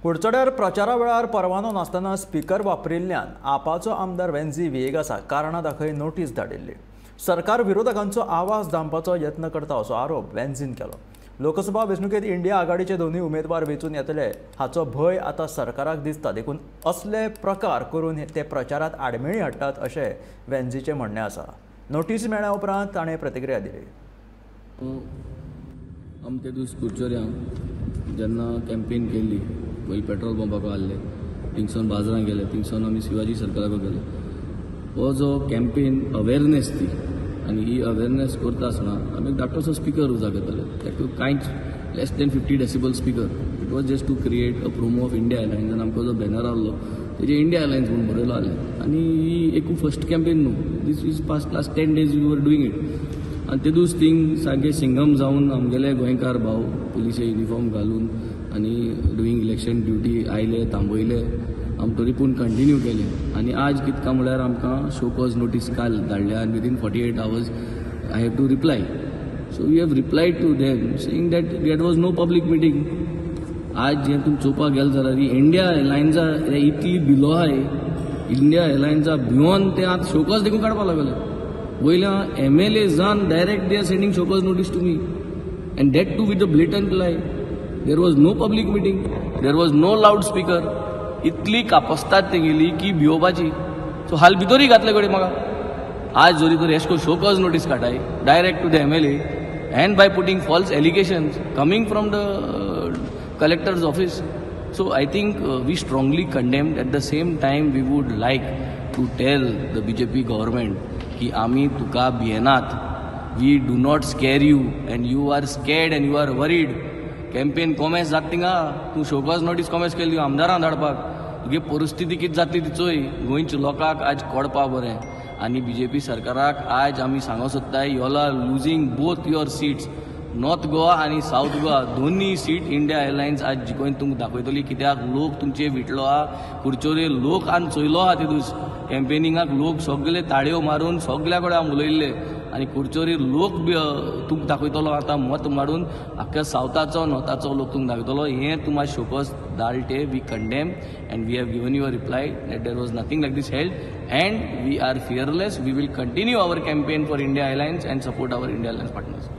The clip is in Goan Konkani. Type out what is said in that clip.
कुडचड्यार प्रचारा वेळार परवानो नासतना स्पीकर वापरिल्ल्यान आपाचो आमदार वेन्झी व्हिएगासाक कारणां दाखय नोटीस धाडिल्ली. सरकार विरोधकांचो आवाज दामपाचो यत्न करता असो आरोप वेन्झीन केलो. लोकसभा वेंचणुकेंत इंडिया आघाडीचे दोनूय उमेदवार वेंचून येतले हाचो भंय आतां सरकाराक दिसता, देखून असले प्रकार करून ते प्रचारांत आडमेळी हाडटात अशें वेन्झीचें म्हणणें आसा. नोटीस मेळ्ळ्या उपरांत ताणें प्रतिक्रिया दिली. आमी ते दीस कुडचड्यां जेन्ना कॅम्पेन केल्ली, पयलीं पेट्रोल पंपाक आहले, थिंगसून बाजारान गेले, थिंगसून आमी शिवाजी सर्कलाक गेले. हो जो कॅम्पेन अवेरनेस ती आनी ही अवेरनेस करता आसतना आमी एक धाकटोसो स्पिकर उजा घेताले, ताका कांयच less than 50 decibel speaker. It was just to create a promo of India Alliance. आनी आमकां जो बॅनर आहलो तेजे इंडिया अलायन्स म्हणून बरयलो आहलें. आनी ही एकू फर्स्ट कॅम्पेन न्हू, this is past last 10 days we were doing it. आनी तेदूस थिंग सारके सिंगम जावन आमगेले गोंयकार भाव पुलिसे युनिफॉर्म घालून आनी डुईंग इलेक्शन ड्युटी आयले, थांबयले, आमी तरी पूण कंटिन्यू केले. आनी आज कितका म्हळ्यार आमकां शो कॉज नोटीस काल धाडल्या आनी within 48 hours I have to reply. So we have replied to them saying that there was no public meeting. आज जें तुमी चोवपाक गेले जाल्यार ही इंडिया अलायन्सा इतली भिलो आहाय, इंडिया अलायन्सा भिवन ते आतां शो कॉज देखून काडपाक लागले. वयल्या MLA जान direct they are sending show cause notice to me, and that too with the blatant lie. There was no public meeting, there was no loud speaker. इतली कापस्तात तेगेली की भियोवपाची. सो हाल भितरूय घातले कडेन म्हाका. आज जरी तर एशको शो कॉज नोटीस काडाय direct to the MLA and by putting false allegations coming from the collector's office. So I think we strongly condemned. At the same time we would like to tell the BJP government की आमी तुका भियेनात, we do not scare you and you are scared and you are worried. Campaign कोमेस जाता थिंगा, तूं शोकॉज नोटीस कोमेस केली आमदारां धाडपाक, तुगे परिस्थिती कितें जातली ती चोय. गोंयच्या लोकांक आज कळपा बरें. आनी बीजेपी सरकाराक आज आमी सांगो सोदताय, you all are losing both your seats, North Goa आनी सावथ गोवा दोनूय सीट इंडिया अलायन्स आज जिखोवन तुमकां दाखयतली. कित्याक लोक तुमचे विटलो आहा, कुडचोरे लोक आनी चोयलो आहा ते दीस कॅम्पेनिंगाक लोक सगळे ताळयो मारून सगळ्या कडेन आमी उलयल्ले आनी कुडचोरी लोक तुमकां दाखयतलो आतां मत मारून आख्ख्या सावथाचो नॉर्थाचो लोक तुमकां दाखयतलो. हें तुमकां शोकॉज धाडले, we condemn and we have given you a reply that there was nothing like this held and we are fearless. We will continue our campaign for India Alliance and support our India Alliance partners.